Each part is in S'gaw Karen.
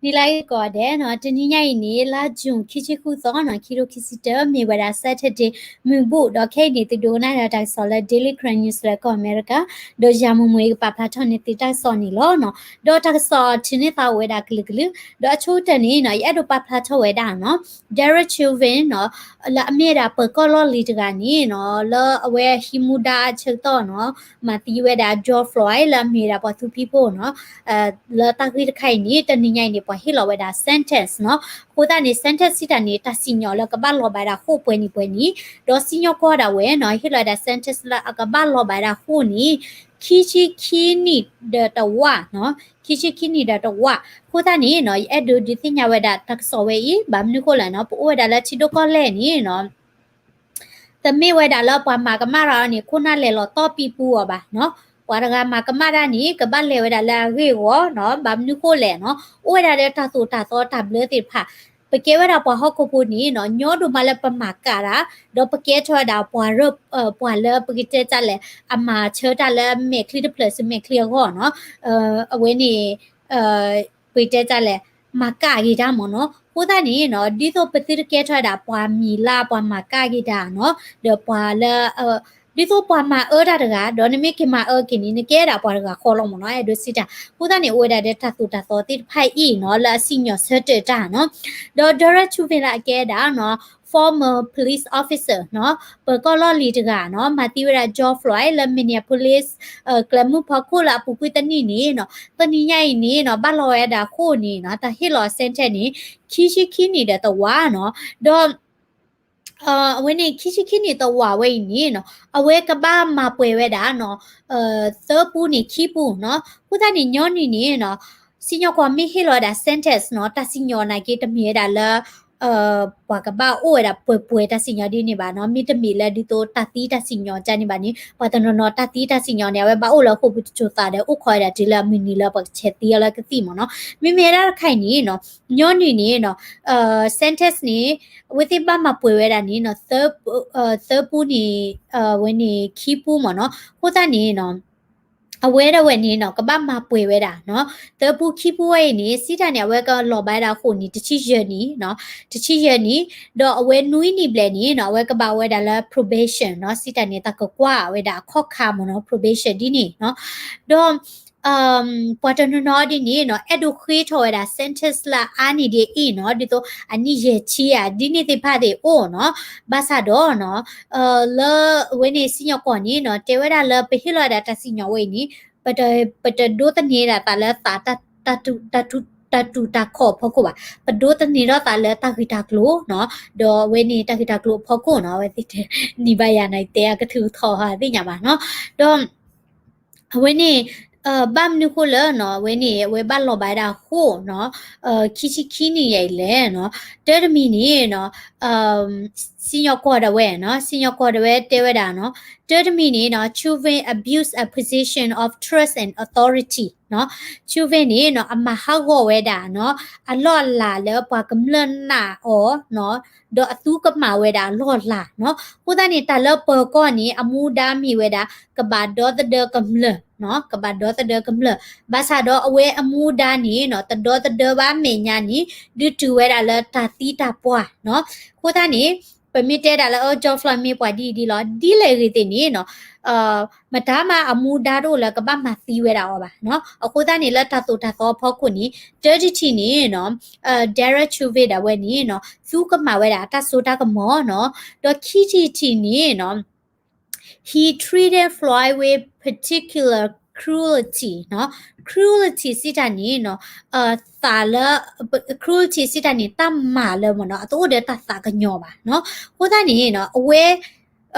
နံၤလၢအဂ့ၤကိးဂၤဒဲးနီၤ, တနံၤညါအံၤန့ၣ် လါ June ခံဆံဃုသီနီၤ, ခံထိခံဆံတၢ မ့ၢ်ဝဲဒၣ် Saturday မုၢ်ဘူၣ်, ဒီးခဲအံၤန့ၣ် သုဒိကနၣ်ဒီးတၢ်ကစီၣ်လၢ Daily Karen News လၢကီၢ်အမဲရကၤ, ဒီးယၤမူမူကပာ်ဖျါထီၣ်န့ၢ်သုတၢ်ကစီၣ်န့ၣ်လီၤနီၤ. ဒီးတၢ်ကစီၣ်ထုးန့ၢ်သးအိၣ်ဝဲဒၣ်ကလုာ်ကလုာ်, ဒီးအဆိကတၢၢ်န့ၣ်နီၤ ယအဲၣ်ဒိးပာ်ဖျါထီၣ်ဝဲဒၣ်နီၤ Derek Chauvin နီၤ, လၢအမ့ၢ်ဝဲဒၣ်ပၢၤကီၢ်လီၢ်လံၤတဂၤန့ၣ်နီၤ, လၢအဝဲဟံးမူဒါအဆၢကတီၢ်နီၤ မၤသံဝဲဒၣ် George Floyd လၢအမ့ၢ်ဝဲဒၣ်ပှၤသူဖံးဖိနီၤ, လၢတၢ်ဂ့ၢ်တခါအံၤန့ၣ် တနံၤညါအံၤန့ၣ် ပှၤဟ့ၣ်လီၤဝဲဒၣ် sentence နီၤ. အဃိသတးန့ၣ် sentence စံးတၢ်န့ၣ် တၢ်စံၣ်ညီၣ်လၢကဘၣ်လီၤဘၣ်ဒၣ်ဃိာ်ပှဲၤနံၣ်ပှဲၤနံၣ်, ဒီးစံၣ်ညီၣ်ကွီၢ်ဒၣ်ဝဲနီၤ ဟ့ၣ်လီၤဝဲဒၣ် sentence လၢအကဘၣ်လီၤဘၣ်ဒၣ်ဃိာ်န့ၣ် ခံဆံခံနံၣ်ဒီးတဝာ်နီၤ, ခံဆံခံနံၣ်ဒီးတဝာ်. အဃိသတးန့ၣ်နီၤ ယအဲၣ်ဒိးဒုးသ့ၣ်ညါဝဲဒၣ်တၢ်ကစီၣ်ဝဲအံၤ ဘၣ်မနုၤဃိလဲၣ်နီၤ, ပအိၣ်ဝဲဒၣ်လၢထံဒိၣ်ကီၢ်လဲၢ်န့ၣ်နီၤ တမ့ၢ်ဝဲဒၣ်လၢပှၤမၤကမၣ်တၢ်အီၤန့ၣ် ခိၣ်နၢ်လဲၤလီၤတီၢ်ပံပူအီၤဘၣ်နီၤ. ပှၤတဂၤမၤကမၣ်တၢ်န့ၣ် ကဘၣ်လဲၤဝဲဒၣ်လၢအဂ့ၢ်အဂီၢ်နီၤ. ဘၣ်မနုၤဃိလဲၣ်နီၤ, အိၣ်ဝဲဒၣ်လၢတၢ်သိၣ်တၢ်သီတၢ်ဘျၢသ့ၣ်တဖၣ်, ပကဲဝဲဒၣ်ပှၤဟီၣ်ခိၣ်ဖိန့ၣ်နီၤ ညီဒိၣ်မးလၢပမၤကၣ်တၢ်, ဒီးပကဲထီၣ်ဝဲဒၣ်ပှၤရၢ ပှၤလၢပကတဲတၢ်လဲၣ် အမၤဆၢတၢ်လၢမဲာ်ချံတဖျၢၣ်ဆူမဲာ်ချံအဂီၢ်နီၤ. အဝဲန့ၣ် ပကတဲတၢ်လဲၣ် မၤကၣ်က့ၤတၢ်မ့ၢ်နီၤ. အဃိသတးန့ၣ်နီၤ ဒ်သိးပသုတကဲထီၣ်ဝဲဒၣ်ပှၤမံၤလၢ် ပှၤမၤကၣ်က့ၤတၢ်နီၤ, ဒီးပှၤလၢ ဒ်သိးပှၤမၤအၢတၢ်တဂၤ ဒီးနမ့ၢ်က့ၤမၤအၢက့ၤန့ၣ် နကဲဒၣ်ပှၤတဂၤဃီလီၤမ့ၢ်နီၤ, အဲၣ်ဒိးစံးတၢ်. အဃိသတးန့ၣ် အိၣ်ဝဲဒၣ်ဒီးတၢ်သိၣ်တၢ်သီသ့ၣ်တဖၣ်အံၤနီၤ လၢအစံၣ်ညီၣ်ဆၢတဲာ်တၢ်နီၤ. ဒီး Derek Chauvin လၢအကဲဒၣ်နီၤ former police officer နီၤ, ပၢၤကီၢ်လီၢ်လံၤတဂၤနီၤ, မၤသံဝဲဒၣ် George Floyd လၢ Minneapolis ကျဲမုၢ်ဖီခိၣ်လၢအပူၤကွံာ်တနံၣ်န့ၣ်နီၤ, တနံၤညါအံၤန့ၣ်နီၤ ဘၣ်လီၤဝဲဒၣ်ဃိာ်န့ၣ်နီၤ တၢ်ဟ့ၣ်လီၤ sentence န့ၣ် ခံဆံခံနံၣ်ဒီးတဝာ်နီၤ. ဒီး အဝဲန့ၣ် ခံဆံခံနံၣ်တဝာ်ဝဲအံၤန့ၣ်နီၤ အဝဲကဘၣ်မၤပှဲၤဝဲဒၣ်နီၤ သၢပူန့ၣ်ခံပူနီၤ. အဃိသတးန့ၣ် ညီနုၢ်န့ၣ်နီၤ စံၣ်ညီၣ်ကွီၢ်မ့ၢ်ဟ့ၣ်လီၤဝဲဒၣ် sentence နီၤ တၢ်စံၣ်ညီၣ်နာ်က့တမ့ၢ်ဝဲဒၣ်လၢ ပှၤကဘၣ်အိၣ်ဝဲဒၣ်ပှဲၤပှဲၤတၢ်စံၣ်ညီၣ်ဒ်န့ၣ်ဘၣ်နီၤ. မ့တမ့ၢ်လၢဒ်သိးတၢ်သံတၢ်စံၣ်ညီၣ်ကန့ၣ်ဘၣ်န့ၣ် ပှၤတနီၤနီၤတၢ်သံတၢ်စံၣ်ညီၣ်န့ၣ် အဝဲဘၣ်အိၣ်လၢဃိာ်ပူၤတစိၤသးဒီး အိၣ်ခိးဝဲဒၣ်တုၤလၢအမုၢ်နံၤလၢပှၤကဆဲးသံအီၤလၢကသံၣ်မ့ၢ်နီၤ. မ့မ့ၢ်ဝဲဒၣ်တခါအံၤန့ၣ်နီၤ ညီနုၢ်န့ၣ်နီၤ sentence န့ၣ် အဝဲသ့ၣ်ဘၣ်မၤပှဲၤဝဲဒၣ်န့ၣ်နီၤ သၢပူန့ၣ် အဝဲန့ၣ်ခံပူမ့ၢ်နီၤ. အဃိသတးန့ၣ်နီၤ အဝဲဒၣ်ဝဲန့ၣ်နီၤ ကဘၣ်မၤပှဲၤဝဲဒၣ်နီၤ သၢပူခံပူဝဲအံၤန့ၣ် စံးတၢ်န့ၣ် အဝဲကလီၤဘၣ်ဝဲဒၣ်ဃိာ်န့ၣ် တဆံယဲၢ်နံၣ်နီၤ, တဆံယဲၢ်နံၣ်, ဒီးအဝဲနွံနံၣ်ဘျဲၣ်န့ၣ်နီၤ အဝဲကဘၣ်အိၣ်ဝဲဒၣ်လၢ probation နီၤ, စံးတၢ်န့ၣ် တၢ်ကကွၢ်ဝဲဒၣ်အခီၣ်ခါမ့ၢ်နီၤ probation ဒ်န့ၣ်နီၤ. ဒီး ပှၤတနီၤနီၤဒ်န့ၣ်နီၤ အဲၣ်ဒိးဃ့ထီၣ်ဝဲဒၣ် sentence လၢအါန့ၢ်ဒ်အံၤနီၤ ဒ်သိးအနံၣ်ယဲၢ်ဆံဧါ ဒ်န့ၣ်သ့ၣ်တဖၣ်သ့ၣ်အိၣ်နီၤ. ဘၣ်ဆၣ်ဒီးနီၤ လၢအဝဲန့ၣ်စံၣ်ညီၣ်ကွီၢ်န့ၣ်နီၤ တဲဝဲဒၣ်လၢပဟ့ၣ်လီၤဝဲဒၣ်တၢ်စံၣ်ညီၣ်ဝဲအံၤန့ၣ် ပတဒိးသန့ၤဒၣ်သးလၢသး တၢ်တူၢ်တၢ်ခီၣ်အဖီခိၣ်ဘၣ်, ပဒိးသန့ၤထီၣ်သးလၢတၢ်ဂ့ၢ်တၢ်ကျိၤနီၤ, ဒီးအဝဲန့ၣ်တၢ်ဂ့ၢ်တၢ်ကျိၤအဖီခိၣ်နီၤ အဝဲသ့ၣ်တဲ နံၤဘၣ်ယၤန့ၣ် တဲအကထုးကထီၣ်ဟးသ့ၣ်ညါဘၣ်နီၤ, ဒီး အဝဲန့ၣ် ဘၣ်မနုၤဃိလၢနီၤ အဝဲန့ၣ် အဝဲဘၣ်လီၤဘၣ်ဝဲဒၣ်ဃိာ်နီၤ ခံဆံခံနံၣ်ယဲအံၤလဲၣ်နီၤ, တၢ်တမံၤန့ၣ်နီၤ စံၣ်ညီၣ်ကွီၢ်ဒၣ်ဝဲနီၤ စံၣ်ညီၣ်ကွီၢ်ဒၣ်ဝဲတဲဝဲဒၣ်နီၤ, တၢ်တမံၤန့ၣ်နီၤ Chauvin abuse a position of trust and authority နီၤ, Chauvin န့ၣ်နီၤ အမၤဟးဂီၤဝဲဒၣ်နီၤ အလီၢ်အလၤလၢပှၤကမျၢၢ်နာ်အီၤနီၤ, ဒီးအသူကမၣ်ဝဲဒၣ်အလီၢ်အလၤနီၤ, အဃိသတးန့ၣ် တၢ်လၢပၢၤကီၢ်န့ၣ် အမူဒါမ့ၢ်ဝဲဒၣ် ကဘၣ်ဒီသဒၢကမျၢၢ်နီၤ, ကဘၣ်ဒီသဒၢကမျၢၢ်, ဘၣ်ဆၣ်ဒီးအဝဲအမူဒါန့ၣ်နီၤ တဒီသဒၢဘၣ်မဲာ်ညါန့ၣ် ဒုးတုၤဝဲဒၣ်လၢတၢ်သံတၢ်ပှၢ်နီၤ, အဃိသတးန့ၣ် ပမ့ၢ်တဲဒၣ်လၢအ George Floyd မ့ၢ်ပှၤဒ်အံၤဒ်လီၤ ဒ်လဲၣ်ဂ့ၤသ့ၣ်န့ၣ်နီၤ မတၤမးအမူဒါတအိၣ်လၢကဘၣ်မၤသံဝဲဒၣ်အီၤဘၣ်နီၤ, အဃိသတးန့ၣ် လၢတၢ်သိၣ်တၢ်သီအဖီခိၣ်န့ၣ် တၢ်တထံၣ်န့ၣ်နီၤ Derek Chauvin ဒၣ်ဝဲန့ၣ်နီၤ သူကမၣ်ဝဲဒၣ်တၢ်စိတၢ်ကမီၤနီၤ, ဒီးခံထံၣ်တထံၣ်န့ၣ်နီၤ he treated Floyd with particular cruelty နီၤ, cruelty စံးတၢ်န့ၣ်နီၤ သးလၢ cruelty စံးတၢ်န့ၣ် တၢ်မၤလၢမ့ၢ်နီၤ အတအိၣ်ဒီးတၢ်သးကညီၤဘၣ်နီၤ, အဃိသတးန့ၣ်နီၤ အဝဲ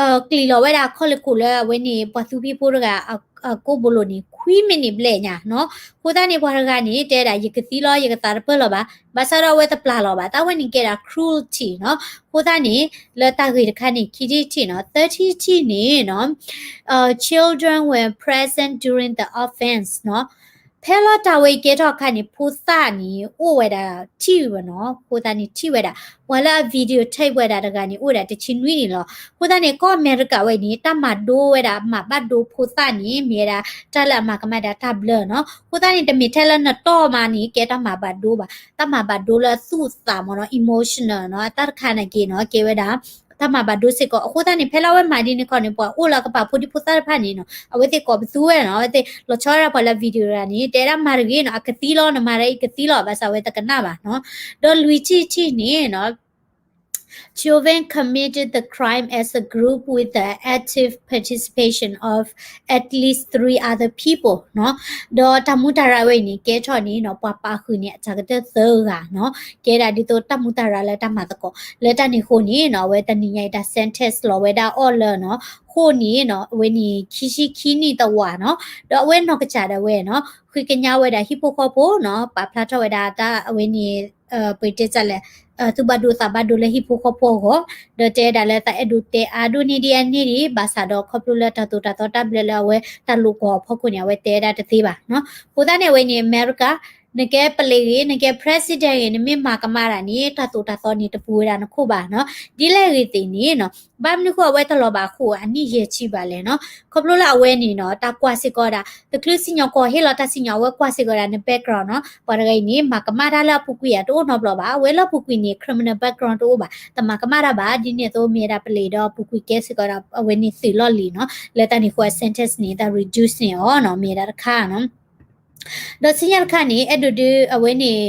ကျံၣ်လီၤဝဲဒၣ်ခီၣ်လ့ၢ်ခိၣ်လၢအဝဲန့ၣ် ပှၤသူဖံးဖိတဂၤ အကိာ်ဘိလိၤန့ၣ် ခွံမံးနံးဘျဲၣ်ညါနီၤ, အဃိသတးန့ၣ် ပှၤတဂၤန့ၣ် တဲဒၣ် ယကသံလီၤ ယကသးတပၢၢ်လီၤဘၣ်, ဘၣ်ဆၣ်ဒီးအဝဲတပျၢ်လီၤဘၣ်, တၢ်ဝဲန့ၣ်ကဲဒၣ် cruelty နီၤ, အဃိသတးန့ၣ် လၢတၢ်ဂ့ၢ်တခါန့ၣ် ခံထံၣ်တထံၣ်နီၤ, သၢထံၣ်တထံၣ်န့ၣ်နီၤ children were present during the offense နီၤ ဖဲလီၤတၢ်ဝဲအံၤကဲထီၣ်အခါန့ၣ် ဖိသၣ်န့ၣ် အိၣ်ဝဲဒၣ်ထံၣ်ဝဲနီၤ, ဖိသၣ်န့ၣ်ထံၣ်ဝဲဒၣ် ပှၤလၢအ video tape ဝဲဒၣ်တဂၤန့ၣ် အိၣ်ဝဲဒၣ်တဆံနွံန့ၣ်လီၤ. အဃိသတးန့ၣ် ကီၢ်အမဲရကၤဝဲအံၤန့ၣ် တၢ်မၤဒိဝဲဒၣ် မၤဘၣ်ဒိဖိသၣ်န့ၣ် မ့ၢ်ဝဲဒၣ် တၢ်လၢအမၤကမၣ်ဒၣ်တၢ်ဘျၢနီၤ. အဃိသတးန့ၣ် တမ့ၢ်ထဲလၢနတီၢ်မးန့ၣ် ကဲတၢ်မၤဘၣ်ဒိဘၣ်, တၢ်မၤဘၣ်ဒိလၢအသူၣ်အသးမ့ၢ်နီၤ, emotional နီၤ, အတၢ်တခါနာ်က့နီၤ ကဲဝဲဒၣ် တၢ်မၤဘၣ်ဒိစ့ၢ်ကီး. အဃိသတးန့ၣ် ဖဲလၢအဝဲမၤဒ်န့ၣ်ခီန့ၣ် ပှၤအိၣ်လၢကပာ်ဖိဒံဖိသၣ်တဖၣ်န့ၣ်နီၤ အဝဲသ့ၣ်ကိးပသူဝဲနီၤ, အဝဲသ့ၣ်လီၤဆီဝဲဒၣ်ပှၤလၢ video တဂၤန့ၣ် တဲဒၣ်မၤတဂ့ၤနီၤ, အကသံလီၤ, နမၤဒ်အံၤကသံလီၤ, ဘၣ်ဆၣ်ဝဲတကနၣ်ဘၣ်နီၤ. ဒီးလွံၢ်ထံၣ်တထံၣ်န့ၣ်နီၤ Chauvin committed the crime as a group with the active participation of at least three other people နီၤ. ဒီးတၢ်မူတၢ်ရၢဝဲအံၤန့ၣ် ကဲထီၣ်န့ၣ်နီၤ ပှၤပာ်ဃုာ်န့ၣ် အတၢ်ကတၢၢ်သၢဂၤနီၤ, ကဲဒၣ်ဒ်သိးတၢ်မူတၢ်ရၢလၢတၢ်မၤသကိး လၢတၢ်န့ၣ်အဃိန့ၣ်နီၤ အဝဲတနံၤညါအံၤတၢ် sentence လီၤဝဲဒၣ်အီၤလၢနီၤ ဃိၣ်န့ၣ်နီၤ အဝဲန့ၣ် ခံဆံခံနံၣ်တဝာ်နီၤ. ဒီးအဝဲနီၢ်ကစၢ်ဒၣ်ဝဲနီၤ ဃ့ကညးဝဲဒၣ်ဟံၣ်ဖိဃီဖိနီၤ, ပာ်ဖျါထီၣ်ဝဲဒၣ်တၢ်အဝဲန့ၣ် ပတဲတၢ်လဲၣ် သူၣ်ဘၣ်ဒိသးဘၣ်ဒိလၢဟံၣ်ဖိဃီဖိအဂီၢ်, ဒီးတဲဒၣ်လၢသးအဲၣ်ဒိးတဲအါဒိၣ်န့ၢ်ဒံးအန့ၢ်ဒံး ဘၣ်ဆၣ်ဒီးခီဖျိလၢတၢ်သိၣ်တၢ်သီတၢ်ဘျၢလၢအဝဲတၢ်လိာ်ကွီၢ်အဖီခိၣ်န့ၣ် အဝဲတဲဒၣ်တသ့ဘၣ်နီၤ. အဃိသတးန့ၣ် အဝဲန့ၣ် အမဲရကၤ နကဲပလံးဂ့ၤ နကဲ president ဂ့ၤ နမ့ၢ်မၤကမၣ်တၢ်န့ၣ် တၢ်သိၣ်တၢ်သီန့ၣ် တပူၤဝဲဒၣ်နခိၣ်ဘၣ်နီၤ. ဒ်လဲၣ်ဂ့ၤသ့ၣ်န့ၣ်နီၤ ဘၣ်မနုၤဃိအဝဲတလီၤဘၣ်ဃိာ်အနံၣ်ယဲၢ်ဆံဘၣ်လဲၣ်နီၤ. ခီဖျိလၢအဝဲန့ၣ်နီၤ တၢ်ကွၢ်စ့ၢ်ကီးဒၣ် တချုးစံၣ်ညီၣ်ကွီၢ်ဟ့ၣ်လီၤတၢ်စံၣ်ညီၣ် အဝဲကွၢ်စ့ၢ်ကီးဒၣ်န background နီၤ. ပှၤတဂၤအံၤန့ၣ် မၤကမၣ်တၢ်လၢအပူၤကွံာ်ဧါ တအိၣ်နီတဘျီဘၣ်. အဝဲလၢအပူၤကွံာ်န့ၣ် criminal background တအိၣ်ဘၣ်. တမၤကမၣ်တၢ်ဘၣ်. ဒ်န့ၣ်အသိးမ့ၢ်ဝဲဒၣ်ပလံးဒီးအပူၤကွံာ်ကဲစ့ၢ်ကီးဒီး အဝဲန့ၣ်သုးလီၢ်လံၤနီၤ. လၢတၢ်န့ၣ်အဃိ အ sentence န့ၣ် တၢ် reduce န့ၢ်အီၤနီၤ မ့ၢ်ဝဲဒၣ်တခါနီၤ. ဒီးဆူညါတခါန့ၣ် အဲၣ်ဒိးဒုးအဝဲန့ၣ်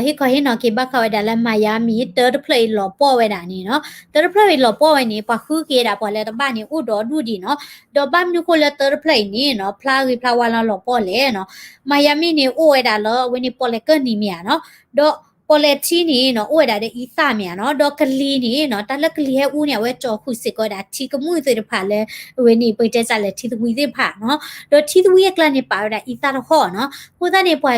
ဟ့ၣ်ခီဟ့ၣ်နီၤက့ၤဘၣ်ဃးဝဲဒၣ်လၢ Miami တၢတဖျၢၣ်အံၤလီၤပှီၢ်ဝဲဒၣ်န့ၣ်နီၤ. တၢတဖျၢၣ်အံၤလီၤပှီၢ်ဝဲန့ၣ် ပှၤဃုက့ၤဒၣ်ပှၤလၢတဘၣ်န့ၣ် အိၣ်ဒီးဒူၣ်ဒံးနီၤ. ဒီးဘၣ်မနုၤဃိလၢတၢတဖျၢၣ်အံၤန့ၣ်နီၤ ဖျါဂ့ၤဖျါဝါလီၤလီၤပှီၢ်လဲၣ်နီၤ. Miami န့ၣ် အိၣ်ဝဲဒၣ်လၢအဝဲန့ၣ် ပီၣ်လဲၣ်ကၢၢ်နံၤမ့ၢ်ဧါနီၤ. ဒီးပီၣ်လဲၣ်ထံန့ၣ်နီၤ အိၣ်ဝဲဒၣ်ဒီးအံသၣ်မ့ၢ်ဧါနီၤ. ဒီးကလံၤန့ၣ်နီၤ တၢ်လၢကလံၤဟဲအူန့ၣ် အဝဲကၠီၤဃုာ်စ့ၢ်ကီးဝဲဒၣ်ထံကမူၣ်သ့ၣ်တဖၣ်လၢ အဝဲန့ၣ် ပတဲတၢ်လဲၣ် ထံသဝံသ့ၣ်တဖၣ်နီၤ. ဒီးထံသဝံအကျါန့ၣ် ပာ်ဝဲဒၣ်အံသၣ်တဟီၣ်နီၤ. အဃိသတးန့ၣ် ပှ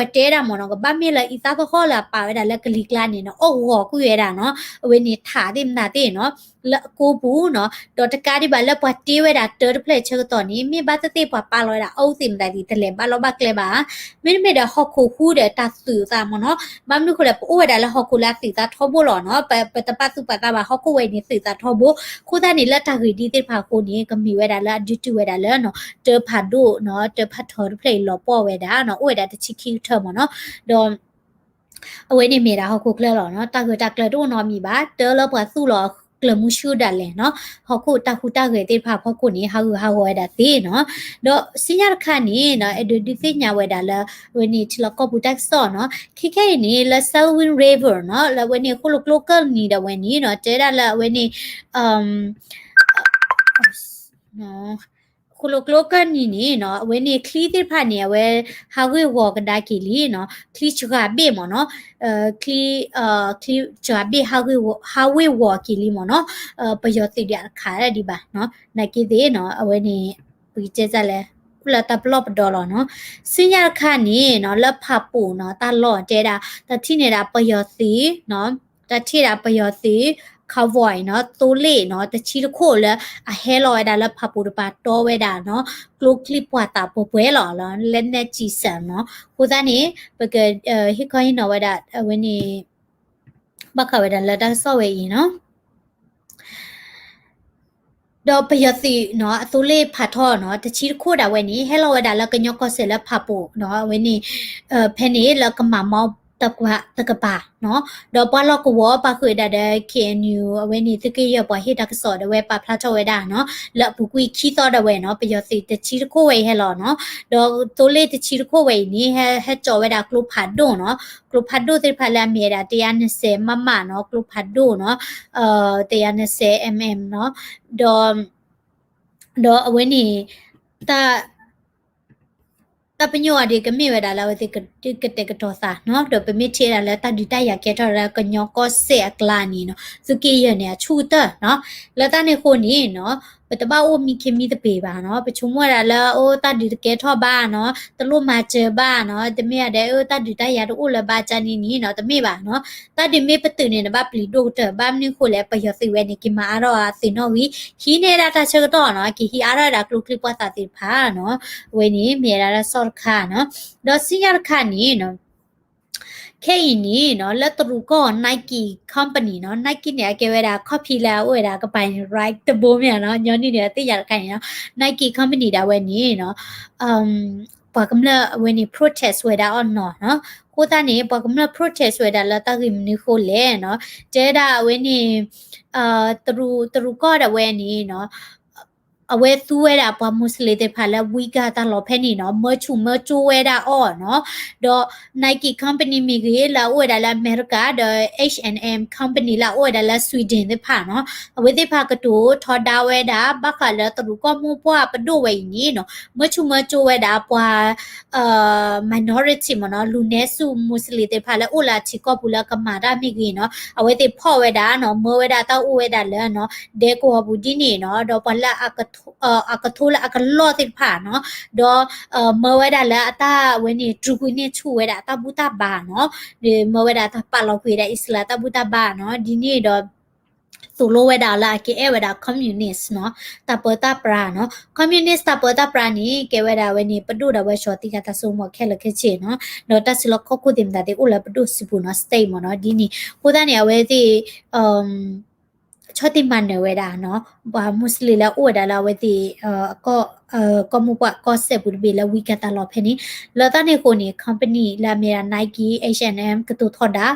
ၤတဲဒၣ်မ့ၢ်နီၤ ကဘၣ်မ့ၢ်လၢအံသၣ်တဟီၣ်လၢအပာ်ဝဲဒၣ်လၢကလံၤကျါန့ၣ်နီၤ အီၣ်ဂီၤကွံာ်ဝဲဒၣ်နီၤ အဝဲန့ၣ်ထးသ့ၣ်မတၤသ့ၣ်နီၤ လၢအကိပူၤနီၤ. ဒီးတကးဒံးဘၣ်လၢပှၤတ့ဝဲဒၣ်တၢတဖျၢၣ်ဆၢကတီၢ်န့ၣ် မ့ၢ်ဘၣ်သ့ၣ်သ့ၣ်ပှၤပာ်လီၤဝဲဒၣ်အအိၣ်သ့ၣ်မတၤသ့ၣ် တလဲၤဘၣ်လီၢ်ဘၣ်ကျဲဘၣ်. မ့တမ့ၢ်ဒီးဟီၣ်ခိၣ်ဟူဒီးတၢ်သုးသးမ့ၢ်နီၤ. ဘၣ်မနုၤဃိလဲၣ် ပအိၣ်ဝဲဒၣ်လၢဟီၣ်ခိၣ်လၢအသုးသးထီဘိလီၤနီၤ. ပ ပတပာ်သူၣ်ပာ်သးဘၣ် ဟီၣ်ခိၣ်ဝဲအံၤန့ၣ်သုးသးထီဘိ. အဃိသတးန့ၣ် လၢတၢ်ဂ့ၢ်ဒ်သ့ၣ်တဖၣ်အဃိန့ၣ် ကမ့ၢ်ဝဲဒၣ်လၢအဒုးတုၤဝဲဒၣ်လၢနီၤ တၢဖးဒိၣ်နီၤ တၢဖးထီတဖျၢၣ်အံၤလီၤပှီၢ်ဝဲဒၣ်နီၤ အိၣ်ဝဲဒၣ်တဆံခံကထၢမ့ၢ်နီၤ. ဒီး အဝဲန့ၣ်မ့ၢ်ဒၣ်ဟီၣ်ခိၣ်ချၢလီၤနီၤ. တၢ်ဂ့ၢ်တၢ်ကျၢၤတအိၣ်နီတမံၤဘၣ်. တၢလၢပှၤသူၣ်လီၤကျၢၤမုဆူဒၣ်လဲာ်နီၤ ဟီၣ်ခိၣ်တၢ်ဟူးတၢ်ဂဲၤသ့ၣ်တဖၣ်အဖီခိၣ်န့ၣ် ဟးဂူာ်ဟးဂီၤဝဲဒၣ်သ့နီၤ. ဒီးဆူညါတခါန့ၣ်နီၤ အဲၣ်ဒိးဒုးသ့ၣ်ညါဝဲဒၣ်လၢ အဝဲန့ၣ်ထံလီၢ်ကီၢ်ပူၤတၢ်ကစီၣ်နီၤ. ခဲခဲအံၤန့ၣ် လၢ Salween River နီၤ လၢအဝဲန့ၣ်ဃိၣ်လိာ်ကျိကၢၢ်နံၤဒၣ်ဝဲန့ၣ်နီၤ တဲဒၣ်လၢအဝဲန့ၣ် ဃိၣ်လိာ်ကျိကၢၢ်နံၤန့ၣ်နီၤ အဝဲန့ၣ်ချံသ့ၣ်တဖၣ်န့ၣ် အဝဲဟးဂူာ်ဟးဂီၤကဒါက့ၤလံနီၤ. ချံစှၤဘ့ၣ်မ့ၢ်နီၤ ချံ ချံစှၤဘ့ၣ် ဟးဂူာ်ဟးဂီၤက့ၤလံမ့ၢ်နီၤ. ပယီၤသုးဒံးအတခးဒံးဘၣ်နီၤ နာ်က့သ့ၣ်နီၤ အဝဲန့ၣ် ပကတဲတၢ်လဲၣ် အိၣ်လၢတၢ်ပလီၢ်ပဒီလီၤနီၤ. ဆူညါတခါန့ၣ်နီၤ လၢဖးပူၤနီၤ တၢ်လီၢ်တဲဒၣ် တၢ်ထံၣ်န့ၣ်ဒၣ်ပယီၤသုးနီၤ တၢ်ထံၣ်ဒၣ်ပယီၤသုး convoy နီၤ သိလ့ၣ်နီၤ တဆံတခိၣ်လၢအဟဲလီၤဝဲဒၣ်လၢဖးပူၤတပၤတီဝဲဒၣ်နီၤ ကျိချံပှာ်သးပှဲၤပှဲၤလီၤ လက်နက်ကျည်ဆံနီၤ. အဃိသတးန့ၣ် ပကဟ့ၣ်ခီဟ့ၣ်နီၤဝဲဒၣ် အဝဲန့ၣ် ဘၣ်ဃးဝဲဒၣ်လၢတၢ်ကစီၣ်ဝဲအံၤနီၤ ဒီးပယီၤသုးနီၤ အသိလ့ၣ်ဖးထီနီၤ တဆံတခိၣ်ဒၣ်ဝဲန့ၣ် ဟဲလီၤဝဲဒၣ်လၢကညီကီၢ်စဲၣ်လၢဖးပူၤနီၤ အဝဲန့ၣ် ဖဲန့ၣ်လၢကမၤမီတကပၤနီၤ ဒီးပှၤလီၢ်ကဝီၤပာ်ဃုာ်ဝဲဒၣ်ဒီး K N U အဝဲန့ၣ် သုးက့ယဲၢ်ပှၤဟ့ၣ်တၢ်ကစီၣ်ဒီး အဝဲပာ်ဖျါထီၣ်ဝဲဒၣ်နီၤ လၢအပူၤကွံာ်ခံသီဒၣ်ဝဲနီၤ ပယီၤသုးတဆံတခိၣ်ဝဲအံၤဟဲလီၤနီၤ ဒီးသိလ့ၣ်တဆံတခိၣ်ဝဲအံၤန့ၣ် ဟဲ ဟဲကၠီၤဝဲဒၣ်ကျိဖးဒိၣ်နီၤ ကျိဖးဒိၣ်သ့ၣ်တဖၣ်လၢအမ့ၢ်ဝဲဒၣ် တစ်ရာနှစ်ဆယ် မမ နီၤ ကျိဖးဒိၣ်နီၤ တစ်ရာနှစ်ဆယ် MM နီၤ ဒီး ဒီးအဝဲန့ၣ် တၢ် တၢ်ပညိၣ်အီၤဒ်ကမ့ၢ်ဝဲဒၣ်လၢအဝဲသ့ၣ်ကတဲာ်ကတီၤသးနီၤ ဒီးပမ့ၢ်ထံၣ်ဝဲဒၣ်လၢတၢ်ဒုးတၢ်ယၤကဲထီၣ်လၢကညီကီၢ်စဲၣ်အကျါန့ၣ်နီၤ သုးက့ယဲၢ်န့ၣ် အဆူၣ်ကတၢၢ်နီၤ လၢတၢ်န့ၣ်အဃိန့ၣ်နီၤ ပတဘၣ်အိၣ်မံခ့မံသပ့ၤဘၣ်နီၤ, ပဆိကမိၣ်ဝဲဒၣ်လၢအိၣ်တၢ်ဒုးတကဲထီၣ်ဘၣ်နီၤ, တလိၣ်မၤစၢၤဘၣ်နီၤ, တမ့ၢ်ဒဲးအိၣ်တၢ်ဒုးတၢ်ယၤတအိၣ်လၢၤဘၣ်ကန့ၣ်နီၤ, တမ့ၢ်ဘၣ်နီၤ. တၢ်ဒုးမ့ၢ်ပတုာ်န့ၣ် နဘၣ်ပျံၤဒိၣ်ကတၢၢ်, ဘၣ်မနုၤဃိလဲၣ်, ပယီၤသုးဝဲန့ၣ် က့ၤမၤအါထီၣ်အသ့ၣ်နီၣ်ဂံၢ်, ဟံးန့ၢ်ဒၣ်တၢ်ဆၢကတီၢ်နီၤ, က့ၤဟံးအါထီၣ်ဝဲဒၣ်ကျိချံပှၢ်သးသ့ၣ်တဖၣ်နီၤ. အဝဲန့ၣ်မ့ၢ်ဝဲဒၣ်တၢ်ကစီၣ်တခါနီၤ. ဒီးဆူညါတခါန့ၣ်နီၤ ခဲအံၤန့ၣ်နီၤ လၢတရူးကီၢ် Nike company နီၤ, Nike န့ၣ် အကဲဝဲဒၣ် copy လၢအအိၣ်ဝဲဒၣ်ကပၤ Nike တဘိမ့ၢ်နီၤ, ညီနုၢ်န့ၣ် အသ့ၣ်ညါတခါန့ၣ်နီၤ, Nike company ဒၣ်ဝဲန့ၣ်နီၤ ပှၤကမျၢၢ်အဝဲန့ၣ် protest ဝဲဒၣ်အီၤနီၤနီၤ. အဃိသတးန့ၣ် ပှၤကမျၢၢ် protest ဝဲဒၣ်လၢတၢ်ဂ့ၢ်မနုၤဃိလဲၣ်နီၤ, တဲဒၣ်အဝဲန့ၣ် တရူး တရူးကီၢ်ဒၣ်ဝဲန့ၣ်နီၤ အဝဲသူဝဲဒၣ်ပှၤ Muslim သ့ၣ်တဖၣ်လၢ Uyghur တၢ်လီၢ်ဖဲန့ၣ်နီၤ, မၢဆူၣ်မၢကၠိဝဲဒၣ်အီၤနီၤ. ဒီး Nike company မ့ၢ်ဂ့ၤ လၢအအိၣ်ဝဲဒၣ်လၢအမဲရကၤ, ဒီး H and M company လၢအအိၣ်ဝဲဒၣ်လၢ Sweden သ့ၣ်တဖၣ်နီၤ, အဝဲသ့ၣ်တဖၣ်ကတိၤထီဒါဝဲဒၣ် ဘၣ်ဃးလၢတရူးကီၢ်မိၢ်ပှၢ်ပဒိၣ်ဝဲအံၤန့ၣ်နီၤ, မၢဆူၣ်မၢကၠိဝဲဒၣ်ပှၤ minority မ့ၢ်နီၤ, လူနည်းစု Muslim သ့ၣ်တဖၣ်လၢအိၣ်လၢအထံကီၢ်ပူၤလၢကမၤတၢ်မ့ၢ်ဂ့ၤနီၤ, အဝဲသ့ၣ်ဖီၣ်ဝဲဒၣ်နီၤ, မၢဝဲဒၣ်တၢ်အိၣ်ဝဲဒၣ်လၢနီၤ ဒဲကဝီၤပူၤဒ်န့ၣ်နီၤ, ဒီးပှၤလၢ အကထိလၢအကလီၢ်သ့ၣ်တဖၣ်နီၤ, ဒီး မၢဝဲဒၣ်လၢအတၢ်ဝဲန့ၣ် တြူးကွံာ်န့ၢ်ဆူၣ်ဝဲဒၣ်အတၢ်ဘူၣ်တၢ်ဘါနီၤ, ဒီးမၢဝဲဒၣ်တၢ်ပာ်လီၤကွံာ်ဝဲဒၣ် Islam တၢ်ဘူၣ်တၢ်ဘါနီၤ, ဒ်န့ၣ်ဒီး သိၣ်လိဝဲဒၣ်လၢအကအဲၣ်ဝဲဒၣ် communist နီၤ, တၢ်ပၢတၢ်ပြးနီၤ, communist တၢ်ပၢတၢ်ပြးန့ၣ် ကဲဝဲဒၣ်ဝဲန့ၣ် ပဒိၣ်ဒၣ်ဝဲ ဆှီၤသံကၤတၢ်စိကမီၤခဲလၢာ်ခဲဆ့နီၤ, ဒီးတၢ်စုလီၢ်ခီၣ်ခိၣ်သ့ၣ်မတၤသ့ၣ်အိၣ်လၢပဒိၣ်စုပူၤနီၤ, state မ့ၢ်နီၤ, ဒ်န့ၣ် အဃိသတးန့ၣ် အဝဲသ့ၣ် ဆီၣ်တံၢ်မၤနၢၤဝဲဒၣ်နီၤ, ပှၤ Muslim လၢအိၣ်ဝဲဒၣ်လၢအဝဲသ့ၣ် ကီၢ်မိၢ်ပှၢ်ကီၢ်စဲၣ်ပူၤတဘ့ၣ်လၢ Uyghur တၢ်လီၢ်ဖဲန့ၣ်, လၢတၢ်န့ၣ်အဃိန့ၣ် company လၢအမ့ၢ်ဒၣ် Nike, H and M ကတိၤထီဒါ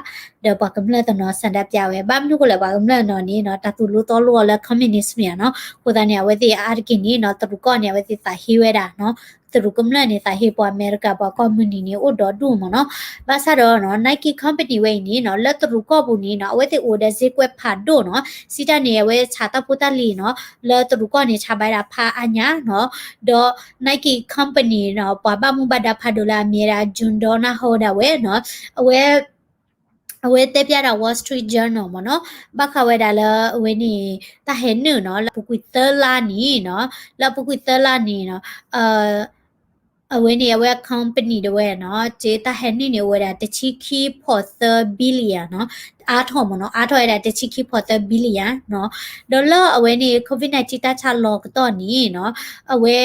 ဒီးပှၤကမျၢၢ်တနီၤ ဆန္ဒပြဝဲ, ဘၣ်မနုၤဃိလဲၣ် ပှၤကမျၢၢ်တနီၤန့ၣ်နီၤ တၢ်သိၣ်လိသီလိအီၤလၢ communist မ့ၢ်ဧါနီၤ, အဃိသတးန့ၣ် အဝဲသ့ၣ်အါတက့ၢ်န့ၣ်နီၤ တရူးကီၢ်န့ၣ် အဝဲသ့ၣ်သးဟ့ဝဲဒၣ်နီၤ, တရူးကမျၢၢ်န့ၣ် သးဟ့ပှၤအမဲရကၤ ပှၤကီၢ်မုၢ်နံၤန့ၣ် အိၣ်ဒီဒူၣ်မ့ၢ်နီၤ, ဘၣ်ဆၣ်ဒီးနီၤ Nike company ဝဲအံၤန့ၣ်နီၤ လၢတရူးကီၢ်ပူၤန့ၣ်နီၤ အဝဲသ့ၣ်အိၣ်ဒီးစ့ကွဲးဖးဒိၣ်နီၤ, စံးတၢ်န့ၣ် အဝဲဆးတၢ်ဖိတၢ်လံၤနီၤ, လၢတရူးကီၢ်န့ၣ် ဆးဘၣ်ဝဲဒၣ်ဖးအါညါနီၤ, ဒီး Nike company နီၤ ပှၤဘၣ်မူဘၣ်ဒါဖးဒိၣ်လၢအမ့ၢ်ဝဲဒၣ် Jun Donahoe ဒၣ်ဝဲနီၤ, အဝဲ အဝဲတဲဖျါဒၣ် Wall Street Journal မ့ၢ်နီၤ, ဘၣ်ဃးဝဲဒၣ်လၢအဝဲန့ၣ် တၢ်ဟဲနုာ်နီၤ လၢအပူၤကွံာ်သၢလါန့ၣ်နီၤ, လၢအပူၤကွံာ်သၢလါန့ၣ်နီၤ, အဝဲန့ၣ် အဝဲ company ဒၣ်ဝဲနီၤ က့တၢ်ဟဲနုာ်န့ၣ် အိၣ်ဝဲဒၣ်တဆံခံဖီၣ်သၢ billion နီၤ, အါထီၣ်မ့ၢ်နီၤ အါထီၣ်ဝဲဒၣ်တဆံခံဖီၣ်သၢ billion နီၤ, ဒီးလၢအဝဲန့ၣ် COVID nineteen တၢ်ဆါလီၤကတီၢ်န့ၣ်နီၤ, အဝဲ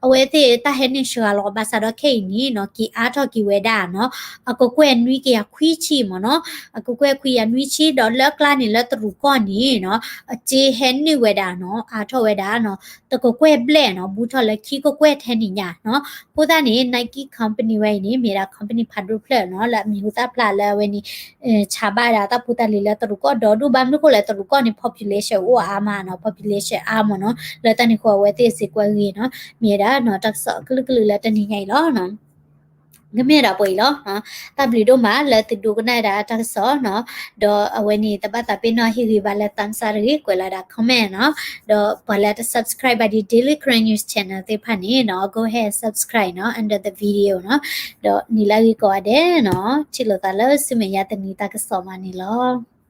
အဝဲသ့ၣ်တၢ်ဟဲနုာ်စှၤလီၤ ဘၣ်ဆၣ်ဒီးခဲအံၤန့ၣ်နီၤ က့ၤအါထီၣ်က့ၤဝဲဒၣ်နီၤ, အကကွဲၢ်နွံကယၤခွံဆံမ့ၢ်နီၤ, အကကွဲၢ်ခွံကယၤနွံဆံ ဒီးလၢအကျါန့ၣ် လၢတရူးကီၢ်န့ၣ်နီၤ, အစ့ဟဲနုာ်ဝဲဒၣ်နီၤ အါထီၣ်ဝဲဒၣ်နီၤ, တကကွဲၢ်ဘျဲၣ်နီၤ ဘူးထီၣ်လၢခံကကွဲၢ်ထဲန့ၣ်ညါနီၤ. အဃိသတးန့ၣ် Nike company ဝဲအံၤန့ၣ် မ့ၢ်ဒၣ် company ဖးဒိၣ်ဖျၢၣ်နီၤ လၢအမံၤဟူသၣ်ဖျါလၢအဝဲန့ၣ် ဆးဘၣ်ဒၣ်တၢ်ဖိတၢ်လံၤလၢတရူးကီၢ်ဒီဒူၣ် ဘၣ်မနုၤဃိလဲၣ် တရူးကီၢ်န့ၣ် population အိၣ်အါမးနီၤ, population အါမ့ၢ်နီၤ, လၢတၢ်န့ၣ်အဃိအဝဲသ့ၣ်စ့ကွဲးဂ့ၤနီၤ, မ့ၢ်ဝဲဒၣ်နီၤ တၢ်ကစီၣ်အကလုာ်ကလုာ်လၢတနံၤညါအံၤလီၤနီၤ. ကမ့ၢ်ဒၣ်ပှဲၤအံၤလီၤ. တၢ်ဘျုးဒိၣ်မးလၢသုဒိကနၣ်ဝဲဒၣ်တၢ်ကစီၣ်နီၤ, ဒီးအဝဲန့ၣ် တဘၣ်သးပ့ၤနီၣ်ဟ့ၣ်ဂံၢ်ဘါလၢ thumbs up တဂ့ၤ ကွဲးလီၤဒၣ် comment နီၤ, ဒီးပှၤလၢ subscribe ဘၣ်ဒံး Daily Karen News Channel သ့ၣ်တဖၣ်န့ၣ်နီၤ go ahead subscribe နီၤ under the video နီၤ, ဒီးနံၤလၢအဂ့ၤကိးဂၤဒဲးနီၤ ထံၣ်လိာ်သးလၢဆူမဲာ်ညါတနံၤတၢ်ကစီၣ်မးန့ၣ်လီၤ.